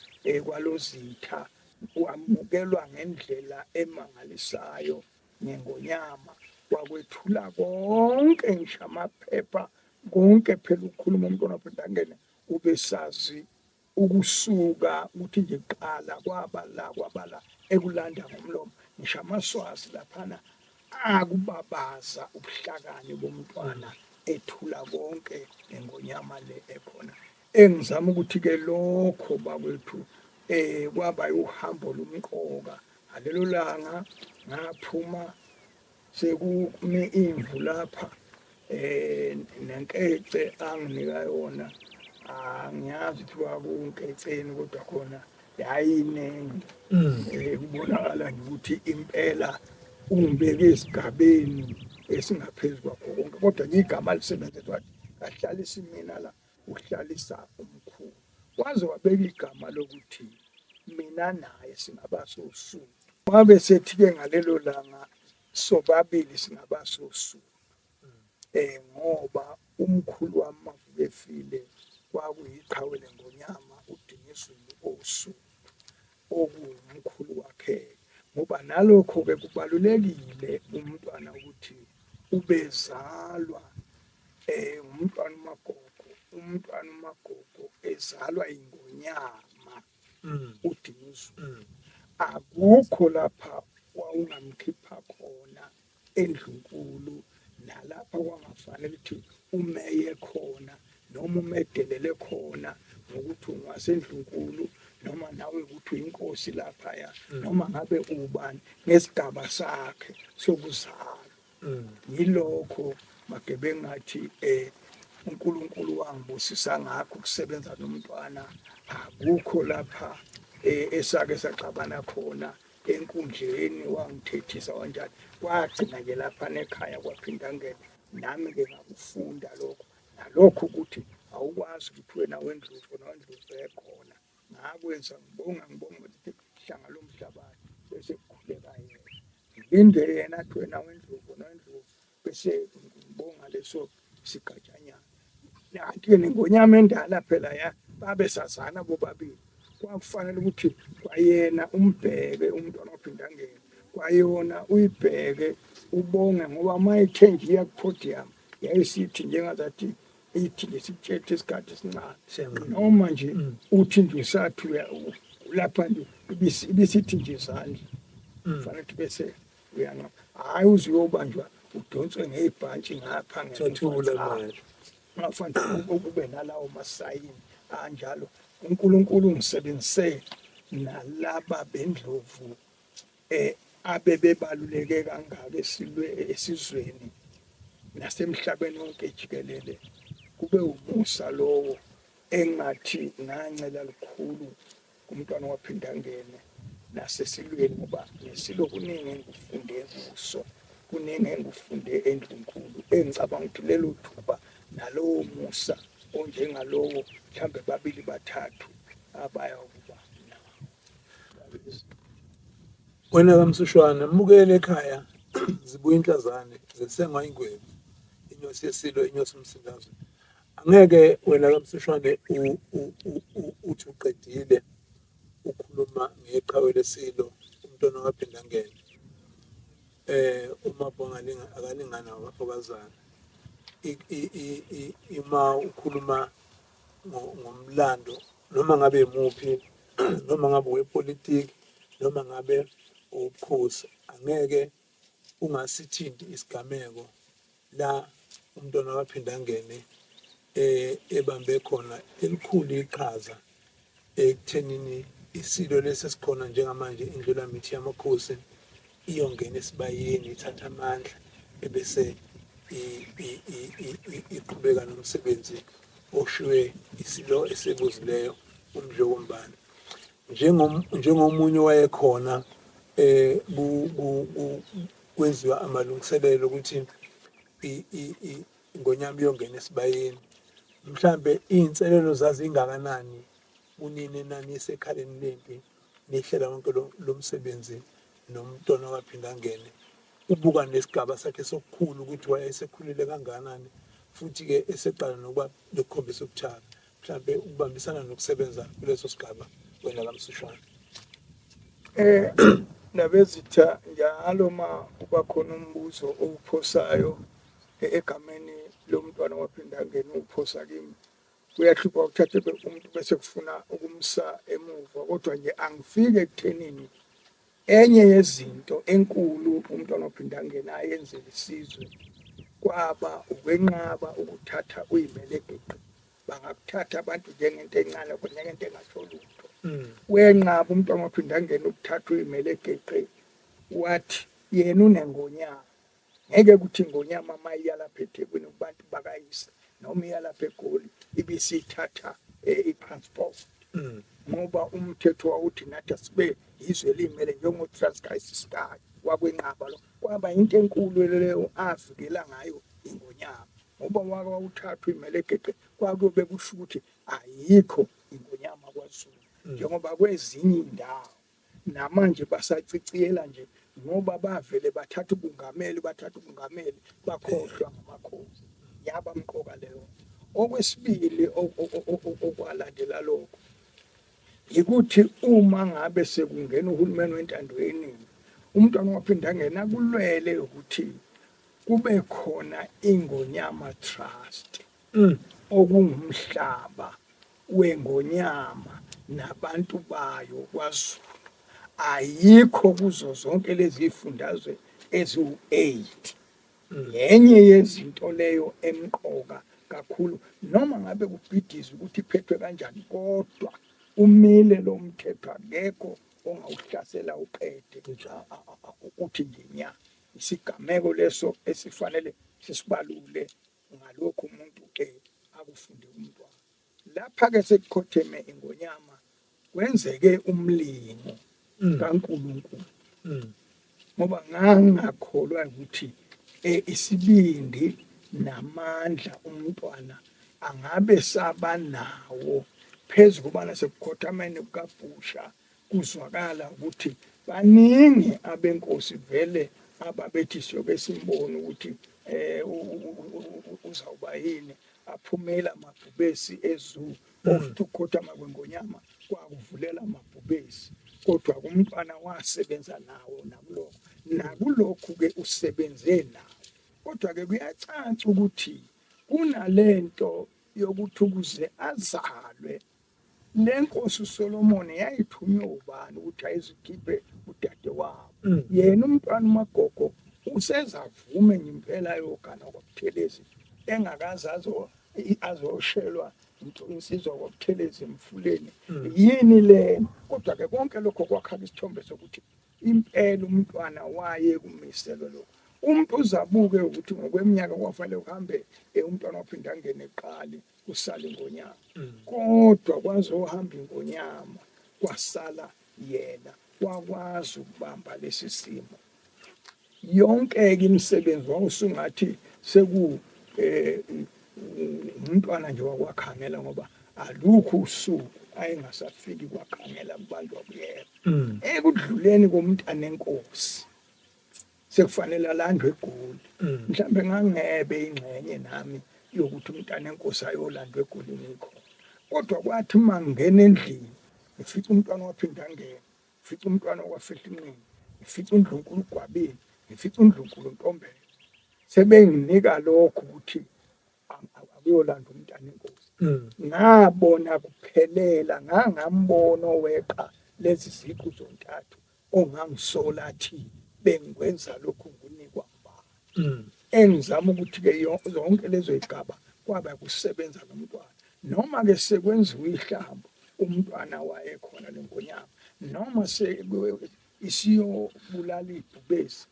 Speaker 4: kwalozitha wamukelwa ngendlela emangalisayo ngengonyama wakwethula konke ngisho amaphepha konke phela ukukhuluma umntwana waphinda angene ubesazi ukusuka ukuthi nje kuqala kwabala kwabala ekulanda ngomlomo ngisho amaSwazi laphana akubabaza ubuhlakani bomntwana ethula konke ngengonyama le ekhona engizama ukuthi ke lokho bakwethu kwaba uhambo lomqoka ngalelo langa ngaphuma sekumi imvu lapha Nenkece anginika yona angiyazi ukuthi kwakunkeceni kodwa khona yayiningi. Kubonakala nje ukuthi impela ungibeke esigabeni esingaphezu kwakho konke, kodwa nje igama alisebenzisa wathi kahlalisi mina la, uhlalisa umkhulu. Waze wabeka igama lokuthi mina naye singaba soSuthu. Wabe sethi-ke ngalelo langa sobabili singaba soSuthu ngoba umkhulu wami mavuke efile kwakuyiqhawe lengonyama uDinizulu oSuthu okuwumkhulu wakhe, ngoba nalokho-ke kubalulekile umntwana ukuthi ubezalwa umntwana uMagogo, umntwana uMagogo ezalwa ingonyama uDinuzulu. Akukho lapha wawungamkhipha khona endlunkulu nalapha kwangafanele ukuthi umeye khona noma umedelele khona ngokuthi ungasendlunkulu noma nawe ukuthi uyinkosi laphaya noma ngabe ubani ngesigaba sakhe sokuzalwa. Yilokho Magebengu ngathi uNkulunkulu wangibusisa ngakho ukusebenza nomntwana, akukho lapha esake saxabana khona enkundleni, wangithethisa wanjani, kwagcina nje lapha nekhaya kwaphinda ngene nami-ke ngakufunda lokho nalokho ukuthi awukwazi ukuthi wena wendlovu nowendlovu ekhona. Ngakwenza ngibonga ngibonga ukuthi hlanga lomhlabathi bese kukhuleka yena, ngilinde yena athi wena wendlovu nowendlovu bese ngibonga leso sigatshanyana. Kanti-ke nengonyama endala phela ya babesazana bobabili, kwakufanele ukuthi kwayena umbheke umntwana waphindangene, kwayona uyibheke ubonge ngoba uma ithe nje iya ku-podium yayisithi njengazathi ithi nje sikutshethe isikhathi esincane noma nje uthi nje usathi lapha nje ibisithi nje izandla kufanele ukuthi bese uyanqa, hhayi uze uyobanjwa udonswe ngey'bhantshi ngapha
Speaker 3: ngemuva, manje
Speaker 4: ungafanele ube nalawo masayini anjalo. UNkulunkulu ungisebenzise nalaba bendlovu abebebaluleke kangaka esilwe esizweni nasemhlabeni wonke jikelele, kube umusa lowo engathi ngancela lukhulu kumntwana waphindangene nasesilweni, ngoba nesilo kuningi engikufunde kuso, kuningi engikufunde endlunkulu engicabanga ukuthi lelo thuba nalowo musa onjengalowo mhlawumbe babili bathathu abayakuba nawo.
Speaker 3: Wena kaMsushwana, mbukele ekhaya zibuya inhlazane zisengwa ingwebu inyosi yesilo inyosi umsindazwe. Angeke wena kaMsushwane uthi uqedile ukhuluma ngeqhawe lesilo umntwana waphindangene. UMabhonga akalingani nabafokazana. Uma ukhuluma ngomlando noma ngabe imuphi noma ngabe owepolitiki noma ngabe owobukhosi, angeke ungasithinti isigameko la umntwana waphindangene ebambe khona elikhulu iqhaza ekuthenini isilo lesi esikhona njengamanje iNdlulamithi yamakhosi iyongena esibayeni ithathe amandla ebese iqhubeka nomsebenzi oshiywe isilo esebuzileyo uMdlokombane. Njengomunye owayekhona kwenziwa amalungiselelo ukuthi iNgonyama iyongena esibayeni, mhlambe iy'nselelo zazingakanani kunini enanisekhaleni lempi nihlela wonke lo msebenzi nomntwana waphindangene, ubuka nesigaba sakhe sokukhula ukuthi wayesekhulile kangakanani futhi-ke eseqala nokuba nokukhombisa ubuthaka, mhlampe ukubambisana nokusebenza kuleso sigaba wena kaMsushwana.
Speaker 4: Ndabezitha, njalo uma kuba khona umbuzo owuphosayo egameni lomntwana waphindangene uwuphosa kimi, kuyahlupha ukuthatha umuntu bese kufuna ukumsa emuva, kodwa nje angifike ekuthenini enye yezinto enkulu umntwana waphindangene ayenzela isizwe kwaba ukwenqaba ukuthatha uyimelegeqe. Bangakuthatha abantu njengento encane kodwa njengento engasho lutho. Wenqaba umntwana waphindangene ukuthatha uyimelegeqe, wathi yena unengonyama. Ngeke kuthi ingonyama uma iya lapha eThekwini kubantu bakayise noma iya lapha eGoli ibisithatha i-passport. Ngoba umthetho wawuthi nathi asibe yizwe elimele njengo-Transkei wakwenqaba lo. Kwaba into enkulu leyo avikela ngayo ingonyama. Ngoba wake wawuthathwa imelegeqe kwakuyobe kusho ukuthi ayikho ingonyama kwaZulu. Njengoba kwezinye indawo namanje basaciciyela nje ngoba bavele bathatha ubungameli bakhohlwa ngamakhosi. Yaba mqoka leyo. Okwesibili okwalandela lokho ukuthi uma ngabe sekungena uhulumeni wentando yeningi, umntwana waphinda angena kulwele ukuthi kube khona Ingonyama Trust okungumhlaba wengonyama nabantu bayo kwaZulu. Ayikho kuzo zonke lezi zifundazwe eziwu-8. Yenye yezinto leyo emqoka kakhulu, noma ngabe kubhidiza ukuthi iphethwe kanjani, kodwa umile lo mthetho, akekho ongawuhlasela uqede uthi nje nya. Isigameko leso esifanele sisibalule ngalokhu umuntu akufunde umntwana. Lapha-ke sekukhotheme ingonyama kwenzeke umlingo kaNkulunkulu. Ngoba ngangakholwa ukuthi isibindi namandla umntwana angabe saba nawo phezu kobana sekukhothameni kukaBhusha kuzwakala ukuthi baningi abenkosi vele ababethi siyoke simbone ukuthi uzawuba yini, aphumela amabhubesi ezoo. Ofuthi ukukhothama kwengonyama kwakuvulela amabhubesi, kodwa umntwana wasebenza nawo nakulokho nakulokhu-ke usebenze nawo. Kodwa-ke kuyacaca ukuthi kunalento yokuthi ukuze azalwe le nkosi uSolomon yayithunywe ubani ukuthi ayizikhiphe udadewabo. Yena umntwana uMagogo usezavume ngempela yogana kwaButhelezi engakaze azoshelwa insizwa kwaButhelezi emfuleni. Yini lena? Kodwa-ke konke lokho kwakha isithombe sokuthi impela umntwana waye kumiselwe lokho. Umuntu uzabuke ukuthi ngokweminyaka kwafanele uhambe umntwana waphinda angene eqali kusala ingonyama. Kodwa kwazohamba ingonyama kwasala yena, wakwazi ukubamba lesi simo. Yonke-ke imisebenzi wawusungathi seku umntwana nje wakwakhangela, ngoba alukho usuku ayengasafiki kwakhangela kubantu akuyena. Ekudluleni komntana enkosi sekufanele alandwe eGoli. Mhlambe ngangebe ingxenye nami yokuthi umntana enkosi ayolandwa eGoli ngikhona. Kodwa kwathi uma ngingena endlini ngifica umntwana waphinda angena, ngifica umntwana wafihla inqina, ngifica uNdlunkulu uGwabini, ngifica uNdlunkulu uNtombela. Sebenginika lokho ukuthi akuyolanda umntana enkosi. Ngabona kuphelela, ngangambona oweqa lezi ziqu zontathu ongangisola athi bengikwenza lokhu ngunikwa ngubani. Engizama ukuthi-ke zonke lezo y'gaba kwaba kusebenza nomntwana. Noma-ke sekwenziwa ihlambo umntwana wayekhona lengonyama, noma isiyobulala ibhubesi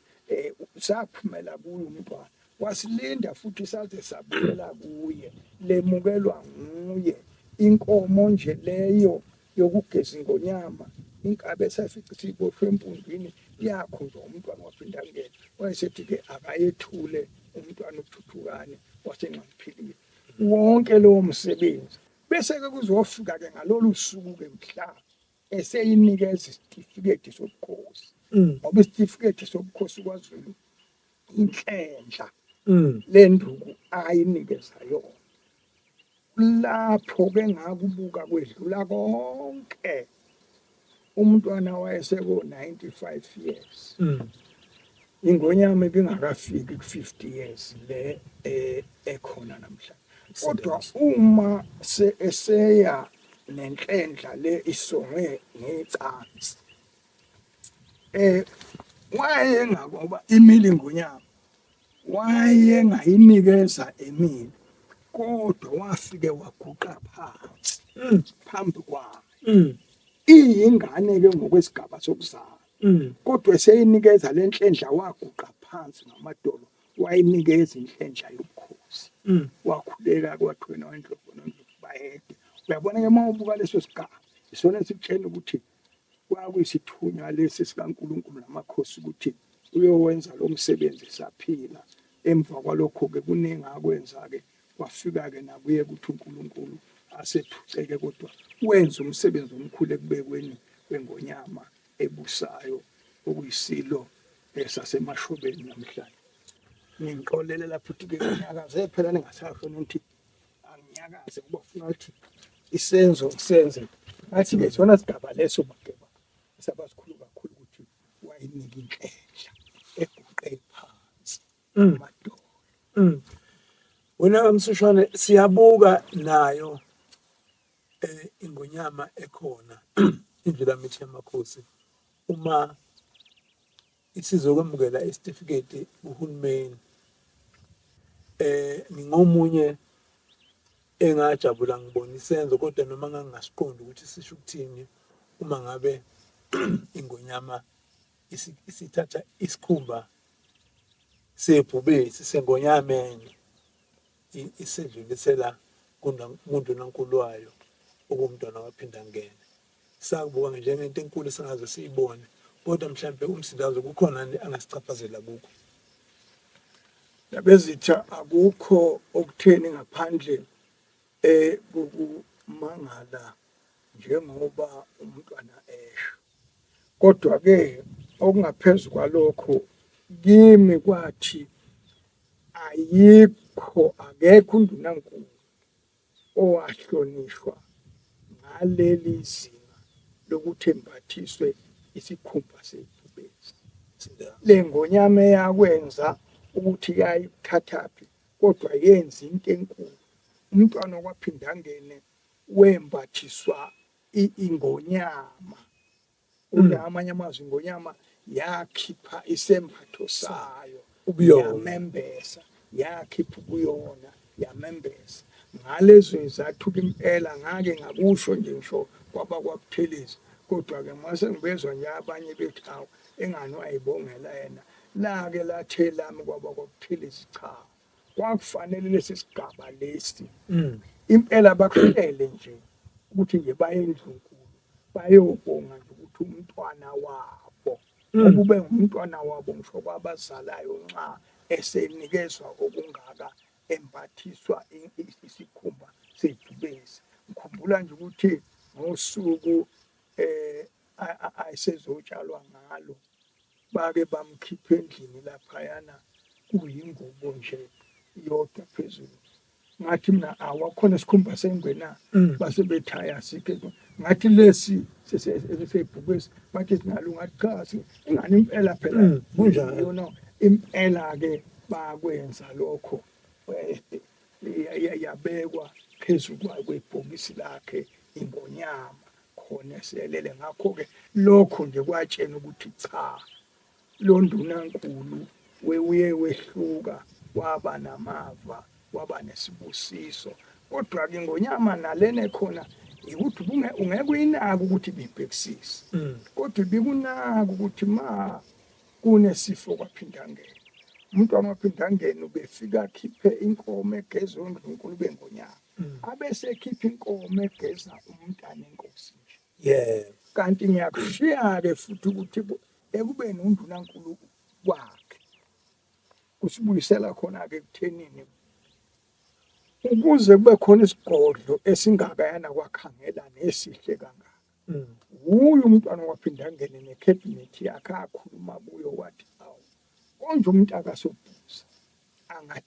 Speaker 4: saphumela kuye umntwana, wasilinda futhi saze sabuyela kuye, lemukelwa nguye inkomo nje leyo yokugeza ingonyama. Inkabi esafica isiboshwe empundwini yakhuzwa umntwana waphinda angena, wayesethi-ke akayethule umntwana uThuthukane waseNxamphilile. Wonke lowo msebenzi bese-ke kuzofika-ke ngalolu suku-ke mhla eseyinikeza isitifiketi sobukhosi. Ngoba isitifiketi sobukhosi kwaZulu inhlenhla le nduku ayinikeza yona. Lapho ke ngakubuka kwedlula konke, umntwana wayeseko 95 years. Ingonyama ibingakafiki ku-50 years le ekhona namhlanje. Kodwa uma eseya nenhlendla le isongwe ngecansi, wayengakoba imile ingonyama, wayengayinikeza emile, kodwa wafike waguqa phansi phambi kwayo. Iyingane ke ngokwesigaba sokuzala, kodwa eseyinikeza lenhlendla waguqa phansi ngamadolo, Wayinikeza inhlenhla yobukhosi. Wakhuleka kwathiwa noNdlovu noNdlovu bayede. Uyabona-ke uma ubuka leso sigaba, isona esikutshela ukuthi kwakuyisithunywa lesi sikaNkulunkulu namakhosi ukuthi uyowenza lo msebenzi esaphila. Emva kwalokho-ke kuningi akwenza-ke, kwafika-ke nakuye ukuthi uNkulunkulu asephuceke, kodwa wenza umsebenzi omkhulu ekubekweni kwengonyama ebusayo okuyiSilo saseMashobeni namhlanje. Ningixolele lapho ukuthi-ke nginyakaze phela ningasasho nithi anginyakaze ngoba ufuna ukuthi isenzo usenze. Ngathi-ke sona sigaba leso Mageba saba sikhulu kakhulu ukuthi wayinika inhlenhla eguqe phansi amadolo.
Speaker 3: Wena kaMsushwane siyabuka nayo ingonyama ekhona indlulamithi yamakhosi uma isizokwemukela isitifiketi kuhulumeni. Ngingomunye engajabula ngibona isenzo kodwa noma ngangingasiqondi ukuthi sisho ukuthini uma ngabe ingonyama isithatha isikhumba sebhubesi sengonyama enye isedlulisela kundunankulu wayo okuwumntwana waPhindangene. Sakubuka njengento enkulu esingaze siyibone kodwa mhlampe uMsindazwe kukhona angasichaphazela kukho.
Speaker 4: Ndabezitha, akukho okutheni ngaphandle kokumangala njengoba umntwana esho. Kodwa-ke okungaphezu kwalokho kimi kwathi ayikho akekho undunankulu owahlonishwa ngaleli zinga lokuthi embathiswe isikhumba sebhubesi. Le ngonyama eyakwenza ukuthi yayikuthathaphi kodwa yenza into enkulu. Umntwana wakwaPhindangene wembathiswa ingonyama. Amanye amazwi ingonyama yakhipha isembatho sayo yamembesa, yakhipha ubuyona yamembesa. Ngalezo zizathu impela ngake ngakusho nje ngisho kwaba kwaButhelezi, kodwa-ke mase ngibezwa nje abanye bethi awu engani wayibongela yena, lake lathe lami kwaba kwaButhelezi, cha kwakufanele lesi sigaba lesi impela bakuhlele nje ukuthi nje baye endlunkulu bayobonga nje ukuthi umntwana wabo ukube ngumntwana wabo ngisho kwabazalayo nxa esenikezwa okungaka embathiswa isikhumba sebhubesi. Ngikhumbula nje ukuthi ngosuku ayesezotshalwa ngalo bake bamkhipha endlini laphayana kuyingubo nje yodwa phezulu. Ngathi mina awakhona isikhumba sengwe na? Base bethi hhayi asikho. Ngathi lesi sebhubesi, bathi singalunga. Ngathi cha, ingane impela phela
Speaker 3: Kunjalo.
Speaker 4: You know, impela-ke bakwenza lokho, yabekwa phezu kwebhokisi lakhe ingonyama khona eselele. Ngakho-ke lokho nje kwatshena ukuthi cha, lo ndunankulu uye wehluka, waba namava, waba nesibusiso. Kodwa-ke ingonyama nalena ekhona ukuthi ungeke uyinake ukuthi ibibhekisise, kodwa ibikunaka ukuthi ma kunesifo kwaPhindangene, umntwana waPhindangene ubefika akhiphe inkomo egeza undlunkulu bengonyama, abese ekhipha inkomo egeza umntana enkosi nje. Kanti ngiyakushiya-ke futhi ukuthi ekubeni undunankulu kwakhe kusibuyisela khona-ke ekuthenini ukuze kube khona isigodlo esingakayana kwaKhangela nesihle kangaka. Wuye umntwana waPhindangene nekhabhinethi yakhe akhuluma kuyo wathi awu konje umuntu akasobhuza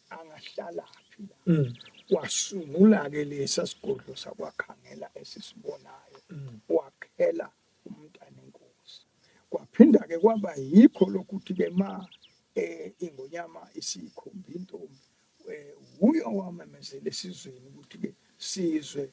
Speaker 4: angahlalaphi la. Wasungula-ke lesa sigodlo sakwaKhangela esisibonayo, wakhela umntana enkosi. Kwaphinda-ke kwaba yikho lokhuthi-ke ma ingonyama isiyikhomba intombi, wuye owamemezela esizweni ukuthi-ke sizwe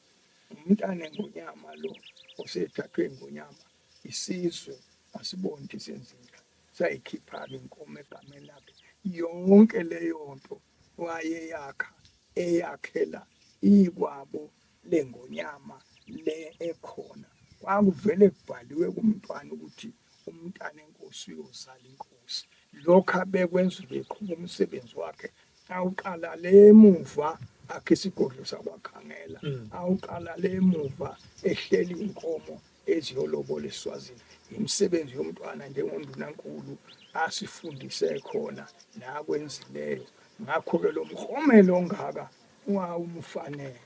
Speaker 4: umntana engonyama lo osethathwe ingonyama, isizwe asiboni ukuthi senze njani. Sayikhipha-ke inkomo egameni lakhe. Yonke leyo nto wayeyakha eyakhela ikwabo lengonyama le ekhona. Kwakuvele kubhaliwe kumntwana ukuthi umntana enkosi uyozala inkosi. Lokhu abekwenza ubeqhuba umsebenzi wakhe awuqala le muva akhe isigodlo sakwaKhangela. Awuqala le muva ehleli inkomo eziyolobola eSwazini. Imisebenzi yomntwana njengondunankulu asifundise khona nakwenzileyo. Ngakho-ke lo mklomelo ongaka wawumfanele.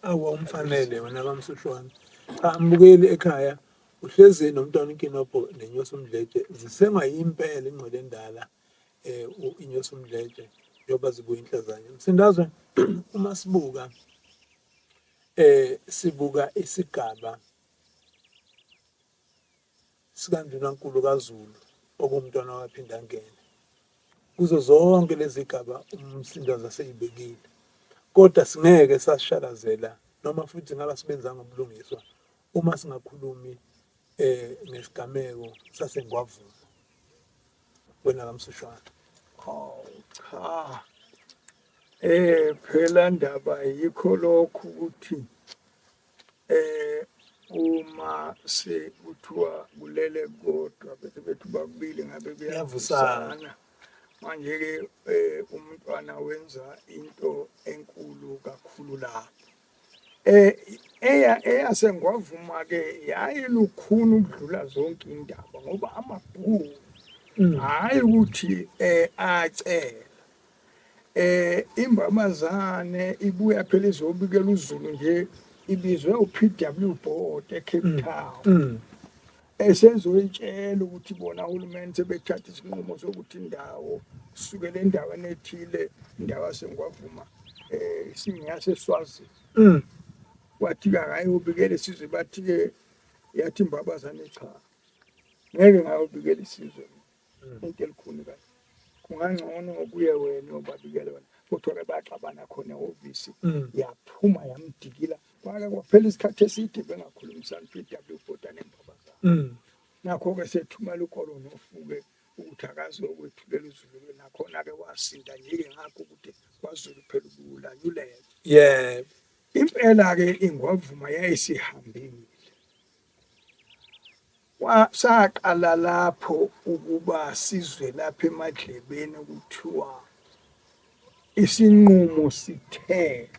Speaker 3: Awu wawumfanele wena kaMsushwana. Cha mbukeli ekhaya uhlezi nomntwana uNkinobho nenyosi uMdletshe zisengwa impela ingqwele endala eh inyosi uMdletshe njengoba zibuya inhlazanye. Msindazwe uma sibuka sibuka isigaba sikaNdunankulu kaZulu okuwumntwana wakwaPhindangene. Kuzo zonke lezi gaba uMsindazi aseyibekile. Kodwa singeke sashalazela noma futhi ngaba sibenzanga ubulungiswa uma singakhulumi ngesigameko saseNgwavuma. Wena kaMsushwana.
Speaker 4: Oh cha. Phela ndaba yikho lokhu ukuthi uma sekuthiwa kulele kodwa bese bethi bakubili ngabe kuyavusana. Manje-ke umntwana wenza into enkulu kakhulu lapho. Eya eyasengwavuma-ke yayilukhuni ukudlula zonke indaba ngoba amabhunu hhayi ukuthi acela. Imbabazane ibuya phela izobikela uZulu nje ibizwe uPW Board eCape Town. Esezoyitshela ukuthi bona uhulumeni sebethatha isinqumo sokuthi indawo kusukela endaweni ethile indawo yaseNgwavuma isingeyaseSwazini. Kwathi-ke akayobikela isizwe bathi-ke yathi imbabazane cha ngeke ngayobikela isizwe into elikhuni kanje kungangcono kuye wena obabikele wena kuthiwa-ke baxabana khona ehhovisi yaphuma yamdikila kwake kwaphela isikhathi eside bengakhulumisani PW Botha nembabazane nakho-ke sethumela uKolonofu-ke ukuthi akazokwethulela uZulu-ke nakhona-ke wasinda nje-ke ngakho ukuthi kwaZulu phela ubulanyulelwa
Speaker 3: yebo
Speaker 4: impela-ke ingwavuma yayisihambile. Saqala lapho ukuba sizwe lapha emadlebeni kuthiwa isinqumo sithe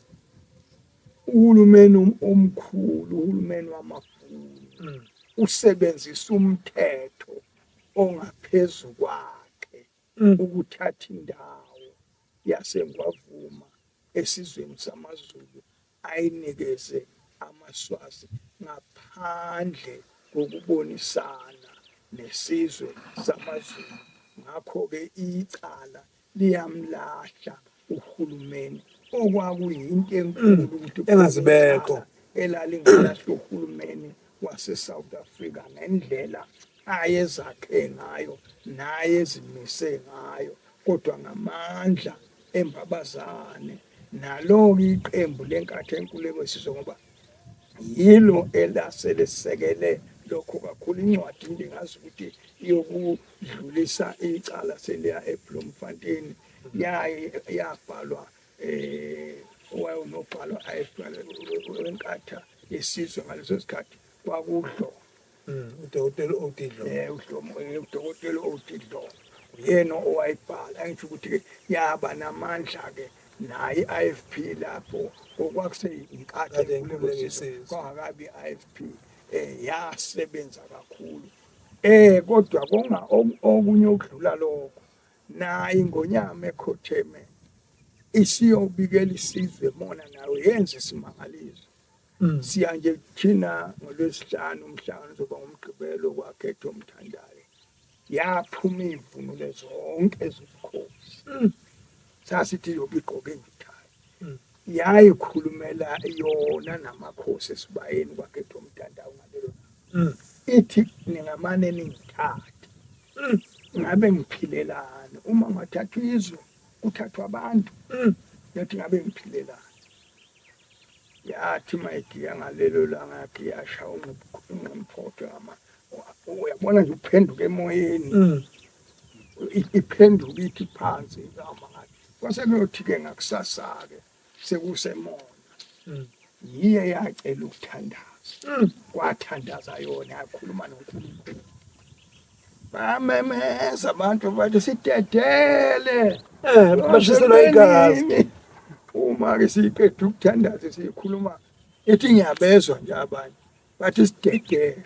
Speaker 4: uhulumeni omkhulu, uhulumeni wamaBhunu usebenzisa umthetho ongaphezu kwakhe ukuthatha indawo yaseNgwavuma esizweni samaZulu ayinikeze amaSwazi ngaphandle kokubonisana nesizwe samaZulu. Ngakho-ke icala liyamlahla uhulumeni okwakuyinto enkulu ukuthi
Speaker 3: engazibekho
Speaker 4: elalingalahla uhulumeni wase-South Africa ngendlela ayezakhe ngayo nayezimise ngayo kodwa ngamandla embabazane nalo-ke iqembu leNkatha Yenkululeko Yesizwe ngoba yilo elaselesekele lokho kakhulu. Incwadi ngingazi ukuthi yokudlulisa icala seliya eBloemfontein yabhalwa owayewunobhala weNkatha Yesizwe ngaleso sikhathi kwakuDlomo.
Speaker 3: Udokotela O.D. Dhlomo.
Speaker 4: UDlomo, udokotela O.D. Dhlomo uyena owayibhala. Angisho ukuthi-ke yaba namandla-ke naye i-IFP lapho okwakuseyinkathi
Speaker 3: yenkululeko yesizwe
Speaker 4: kwangakabi i-IFP yasebenza kakhulu. Kodwa konga okunye okudlula lokho naye ingonyama ekhotheme isiyobikela isizwe mona nayo yenza isimangaliso. Siya nje thina ngoLwesihlanu umhlangano uzoba ngoMgqibelo kwakhetha omthandayo. Yaphuma ivunule zonke ezobukhosi. Sasithi yobe igqoke nje ithayi. Yayikhulumela yona namakhosi esibayeni kwakhetha omthandayo ngalelo langa. Ithi ningamane ningithathe. Ngabe ngiphilelani uma ngathathwa izwe kuthathwa abantu. Yathi ngabe ngiphilelani. Yathi mayigiya ngalelo langa yagiya yashaya ungqimphotho ngama uyabona nje uphenduka emoyeni iphenduka ithi phansi ngamangathi kwase kuyothi-ke ngakusasa-ke sekusemona yiye yacela ukuthandaza kwathandaza yona yakhuluma noNkulunkulu. Bamemeza abantu bathi sidedele.
Speaker 3: Bashiselwa igazi.
Speaker 4: Uma ke siqeda ukuthandaza sikhuluma ethi ngiyabezwa nje abanye bathi sidedele.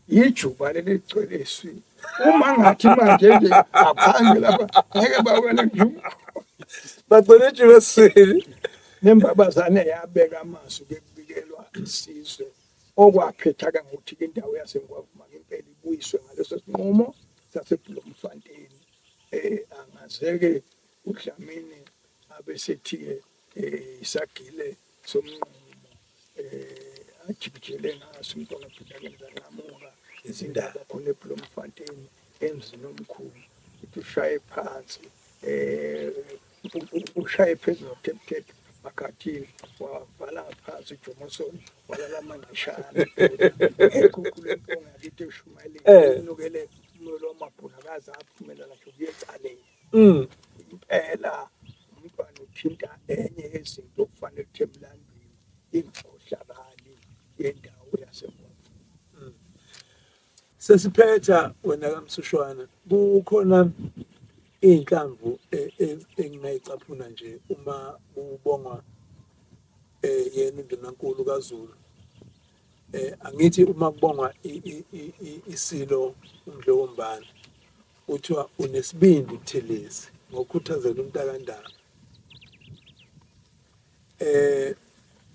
Speaker 4: Ijuba leli ligcwele eswini. Uma ngathi manje nje ngaphandle lapha ngeke bawele nje.
Speaker 3: Bagcwele ijuba eswini.
Speaker 4: Nembabazane yabeka amazwi bekubikelwa isizwe okwaphetha-ke ngokuthi indawo yaseNgwavuma impela ibuyiswe ngaleso sinqumo saseBloemfontein. Angazeke uDlamini abesethi-ke isagile somnqumo ajikijele ngaso umntwana phindakeni zanqamuka izindaba khona eBloemfontein emzini omkhulu ithi ushaye phansi ushaye phezulu thephu makhathini wavala phansi uJomoson walala amangqishana ekhukhula impongo yakithi eshumayeleni inukele umlilo wamabhunu akaze aphumelela nje ukuya ecaleni. Impela umntwana uthinta enye yezinto okufanele ukuthi emlandweni ingakhohlakali yendawo yaseNgwavuma.
Speaker 3: Sesiphetha wena kaMsushwana, kukhona iy'nhlamvu engingayicaphuna nje uma kubongwa yena uNdunankulu kaZulu. Angithi uma kubongwa iSilo uMdlokombane kuthiwa unesibindi Buthelezi ngokukhuthazela umntakandaba.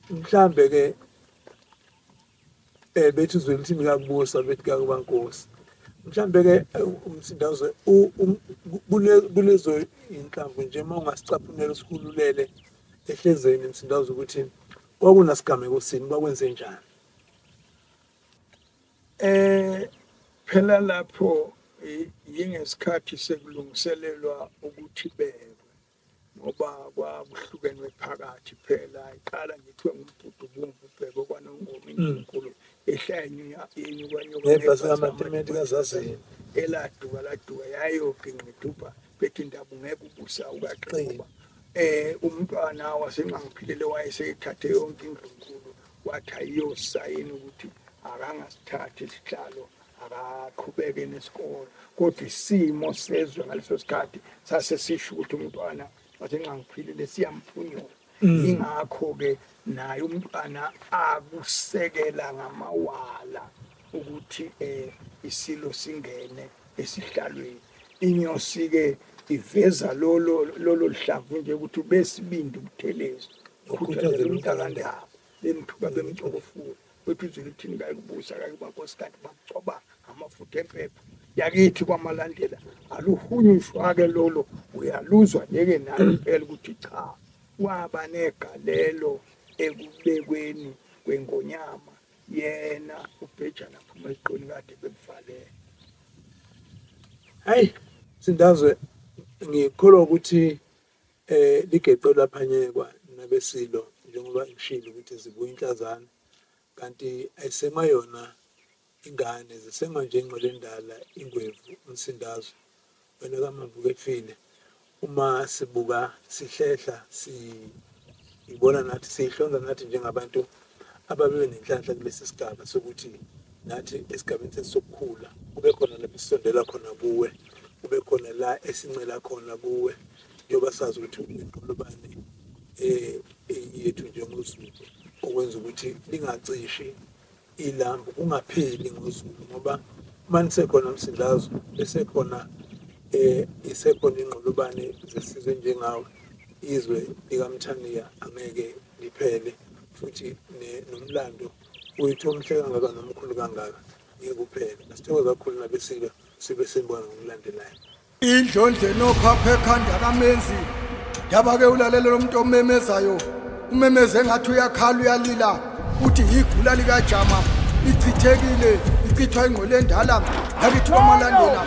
Speaker 3: Mhlambe ke bethi uzwe lithini kakubusa bethi kakuba nkosi. Mhlambe ke umsindazwe kulezo inhlamvu nje uma ungasicaphunela usikhululele ehlezeni msindazwe ukuthi kwakunasigameko sini kwakwenze njani?
Speaker 4: Phela lapho yingesikhathi sekulungiselelwa ukuthi bekwe ngoba kwakuhlukenwe phakathi phela iqala ngithiwe ngumbhudubumvu ubheke kwanongoma indlunkulu ehla yenyuka nyuka
Speaker 3: ngebhasi kaMatimeti kaZazini
Speaker 4: eladuka laduka yayoginqa idubha bethi indaba ungeke ubusa ukaxeba. Umntwana wasenqangiphilele wayeseyithathe yonke indlunkulu wathi ayiyosayina ukuthi akangasithathi isihlalo akaqhubeke nesikole, kodwa isimo sezwe ngaleso sikhathi sase sisho ukuthi umntwana wasenqangiphilele siyamphunyuka. Ingakho-ke naye umntwana akusekela ngamawala ukuthi isilo singene esihlalweni. Inyosi-ke iveza lolo lolo hlamvu nje ukuthi ubesibindi uButhelezi ukhuthazela umntakandaba bemthuka bemcokofula bethi uzulu uthini kayikubusa kayikuba nkosi kanti bakucoba ngamafutha empepho yakithi kwamalandela aluhunyushwa-ke lolo uyaluzwa nje-ke nayo impela ukuthi cha waba negalelo ekubekweni kwengonyama yena uBhejana phuma esiqweni kade bekuvalele.
Speaker 3: Hayi Sindazwe, ngikholwa ukuthi ligeqe laphanyekwa nabesilo njengoba ngishilo ukuthi zibuya inhlazana kanti ayisema yona ingane zisema nje ingqele endala ingwevu umsindazwe wena kaMavuka efile. Uma sibuka sihlehla siyibona nathi siyihlonza nathi njengabantu ababe nenhlanhla kulesi sigaba sokuthi nathi esigabeni sethu sokukhula kube khona lapho esisondela khona kuwe, kube khona la esincela khona kuwe, njengoba sazi ukuthi inqolobane yethu njengoZulu okwenza ukuthi lingacishi ilambu kungapheli ngoZulu, ngoba uma nisekhona Msindazwe besekhona isekhona inqolobane zesizwe njengawe, izwe likaMthaniya angeke liphele futhi nomlando wethu omhle kangaka nomkhulu kangaka ngeke uphele. Asithokoza kakhulu nabesilo sibe sinibona ngokulandelayo.
Speaker 1: Indlondlo enophapha ekhanda kamenzi yaba ke ulalela lo muntu omemezayo umemeze engathi uyakhala uyalila uthi yigula likajama ichithekile ichithwa ingqwele endala yakithi kwamalandela.